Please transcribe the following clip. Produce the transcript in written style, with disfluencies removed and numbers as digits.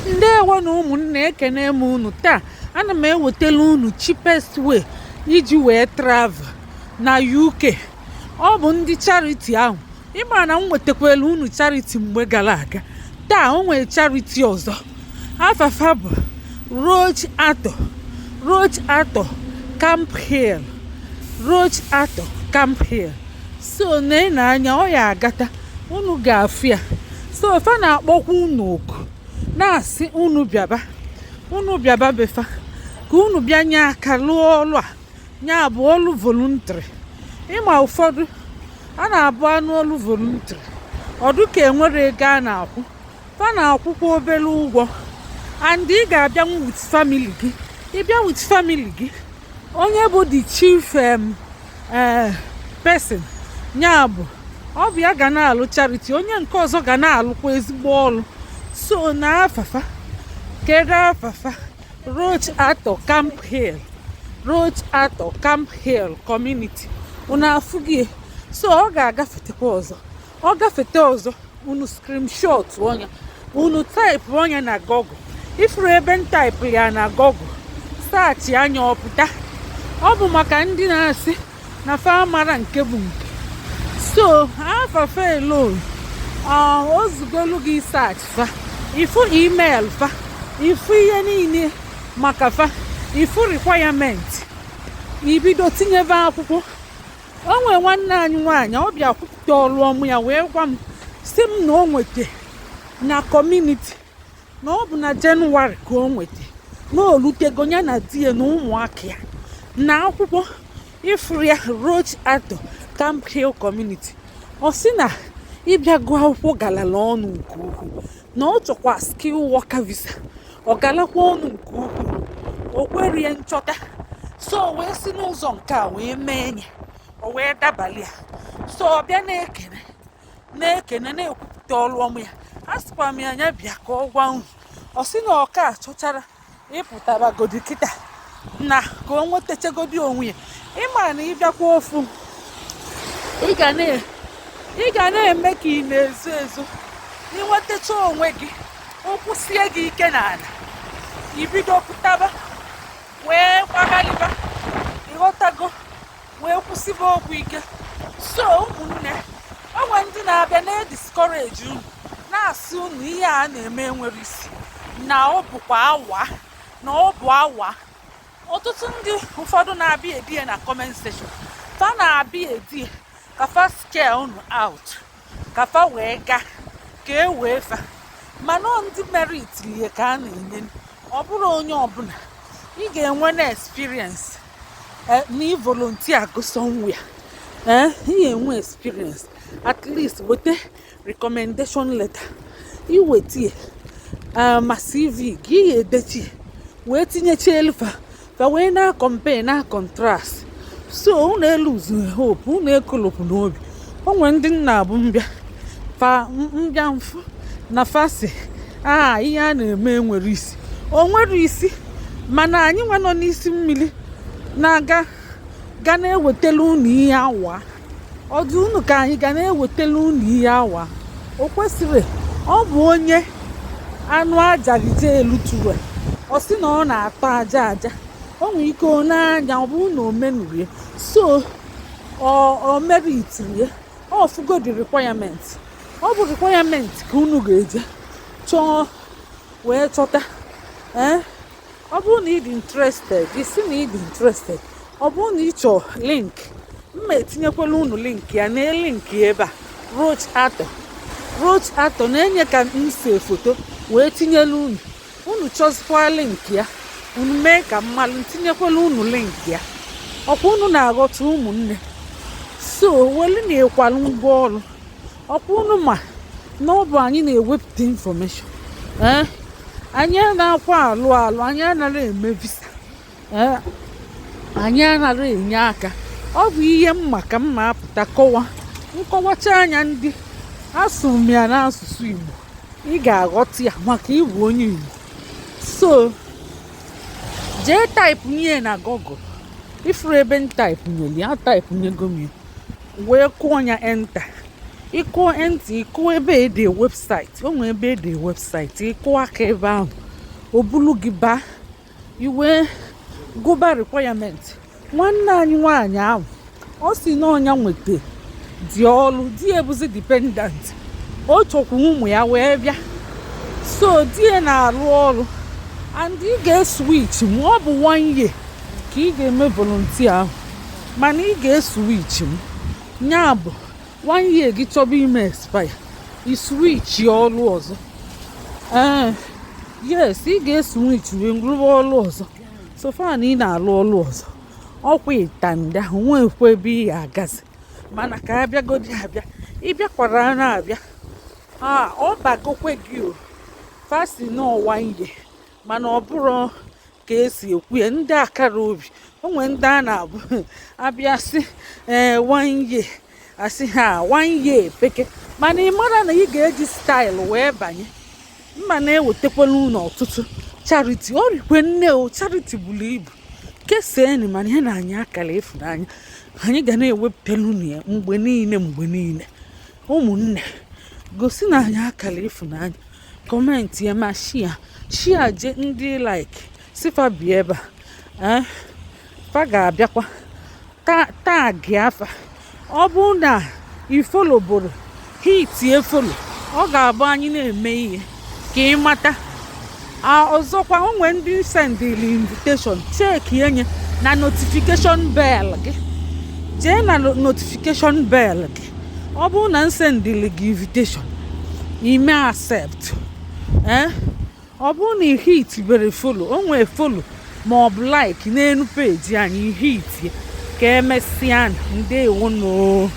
Ndewo na ụmụnne, ekene m unu. Taa ana m ewetala unu cheapest way iji wee travel na UK. Ọ bụ ndị charity ahụ. Ịma na m wetakwala unu charity mgbe gara aga. Taa o nwere charity ọzọ, afafa bụ Roch Arthur, Roch Arthur Camp Hill, Roch Arthur Camp Hill. So na anya ọ ya agata, unu ga-afụ ya. So fa na-akpọkwa unu oku, na-asị unu bịaba, unu bịaba befa, ka unu bịa nye aka lụọ ọlụ a, ya bụ ọlụ voluntary. Ịma ụfọdụ a na-abụ anụ ọlụ voluntary, ọ dịka enwere ego a na-akwụ. Fa na-akwụkwa obere ụgwọ, and ị ga-abịanwu with family gị. Ịbịa with family gị, onye bụ the chief person, ya bụ ọ bụ ya ga na-alụ charity, onye nke ọzọ ga na-alụkwa ezigbo ọlụ. So na afafa, kedu afafa? Roch Arthur Camp Hill, Roch Arthur Camp Hill Community. Unu afụghị? So ọ ga-agafetekwa ọzọ, ọ gafete ọzọ, unu screenshot ọnya, unu type ọnya na Google. Ifuru ebe m type ya na Google, search anya, ọpụta. Ọ bụ maka ndị na-asị na fa mara nke bụ nke. So afafa alone o zugolu gị. Search fa, ifu email fa, ifu ihe niile maka fa, ifu requirement, ibido tinyebe akwụkwọ. O nwee nwanne anyị nwaanyị, ọ bịa kwupụta ọrụ ọmụ ya, wee gwa m, si m na o nweta na community, na ọ bụ na Jenụwarị ka o nweta, na olutego ya na di ya na ụmụaka ya na akwụkwọ. Ifuru ya, Roch Arthur Camp Hill Community. Ọ sị na ịbịa gụọ akwụkwọ galala ọnụ nke ukwuu, na ọ chọkwa skill worker visa, ọ galakwa ọnụ nke ukwuu, o kwerie nchọta. So o wee si n'ụzọ nke a wee mee ya, o wee dabalị ya. So ọ bịa na-ekene, na-ekene, na-ekwupụta ọrụ ọmụ ya. A sịkwa m ya anya bịa ka ọ gwa unu. Ọ sị na ọka achọchara ịpụtabagodi kịta na ka o nwetachagodi onwe ya. Ịma na ịbịakwa ofu, ị ga na-eme ka ị na-ezo ezo, ịnwetacha onwe gị, ụkwụ sie gị ike n'ala, ibido pụtaba wee gbaghalịba, ịghọtago, wee kwụsịba okwu ike. So ụmụnne, o nwere ndị na-abịa na-ediscourage unu, na-asị unu ihe a na-eme enwere isi, na ọ bụkwa awa, na ọ bụ awa. Ọtụtụ ndị ụfọdụ na-abịa edie na comment section, fa na-abịa edie ka fa scare unu out, ka fa wee gaa ka e wee fa. Mana ọ ndị merit ihe ka a na-enye, ọ bụrụ onye ọbụla. Ị ga-enwe na experience na ị volunteer go somewhere, ị ga-enwe experience, at least weta recommendation letter, iwetie ma CV gị, ị ga-edechi wee tinyecha elu fa, fa wee na compare na contrast. So unu eluzu hope, unu ekolopụ n'obi. O nwere ndị nna abụ mbịa fa mbịa mfu na fasi a, ihe a na-eme nwere isi, o nwere isi. Mana anyị nwa nọ n'isi mmiri na-aga ga na-ewetala unu ihe awa. Ọ dị unu ka anyị ga na-ewetala unu ihe awa? O kwesịrị ọ bụ onye anụ ajalite elu tụrụ, ọ sị na ọ na-atọ aja aja. O nwere ike ọ na-anya, ọ bụrụ na o menurie. So ọ meritirie, ọ fugo the requirement. Ọ bụ requirement ka unu ga-eje chọọ wee chọta. Ee, ọ bụrụ na ị dị interested, isi na ị dị interested, ọ bụrụ na ị chọọ link, mma etinyekwala unu link ya na link ebe a, Roch Arthur, Roch Arthur na-enye ka m see foto wee tinyelu unu. Unu chọzikwa link ya, unu mee ka mmalụ, tinyekwala unu link ya. Ọkwa unu na-aghọta, ụmụnne? So welu na ịkwalụ ngwa ọrụ. Ọkwa unu ma na ọ bụ anyị na-ewepụta information. Ee, anyị na-akwa alụ alụ, anyị anaghị eme visa, ee, anyị anaghị enye aka. Ọ bụ ihe mma ka mma apụta kọwa nkọwacha anya. Ndị asụrụ m ya n'asụsụ Igbo, ị ga-aghọta ya maka ịbụ onye Igbo. So jee type nye na Google, ifuru ebe m type nyere ya, type nyego m ya, wee kụọ ya enter. Ịkụọ enter, ịkụọ ebe ede website, o nwee ebe ede website, ịkụọ aka ebe ahụ, o bulu gị baa, iwee gụba requirement. Nwanne anyị nwaanyị ahụ, ọ si na ọnya nweta dị ọlụ, di ebuzi dependant, o chọkwa ụmụ ya wee bịa. So di ya na-arụ ọrụ and ị ga-eswitch m. Ọ bụ one year ka ị ga-eme volunteer ahụ, mana ị ga-eswitch m. Ya bụ, one year gị chọba ime expire, i switch ọrụ ọzọ. Ee, yes, ị ga-eswitch wee rụọ ọrụ ọzọ. So far na ị na-arụ ọrụ ọzọ, ọkwa ịtanda nwekwa ebe ị ga-agazi. Mana ka abịagodi abịa, ịbịakwara na-abịa a, ọ bagokwe gị o fasi n'ọwa ihe. Mana ọ bụrụ ka esi ekwu ya, ndị akara obi onwe ndị a na-abụ abịa sị ee, one year, asị ha one year peke. Mana ị mara na ị ga-eji style wee banye mma na-ewetakwala unu ọtụtụ charity. Ọ rikwe nne o, charity buru ibu keseeni. Mana ihe na anyị akara ịfụnanya, anyị ga na-ewepụtara unu ya mgbe niile, mgbe niile. Ụmụnne, gosi na anyị akara ịfụnanya, comment ya ma share, share je ndị like sifa bi ebe a. Ee, fa ga-abịakwa tag afa. Ọ bụrụ na i followboro, hitie follow, ọ ga-abụ anyị na-eme ihe ka ị mata. A ọzọkwa, o nwee ndị sendịrị invitation, check enye na notification bell gị. Jee na notification bell gị, ọ bụrụ na m sendịrị gị invitation, ime accept. Ee, ọ bụrụ na ị hitibere follow, o nwee follow ma ọ bụ like n'elu peji anyị, hitie. Ka emesịa, ndewo.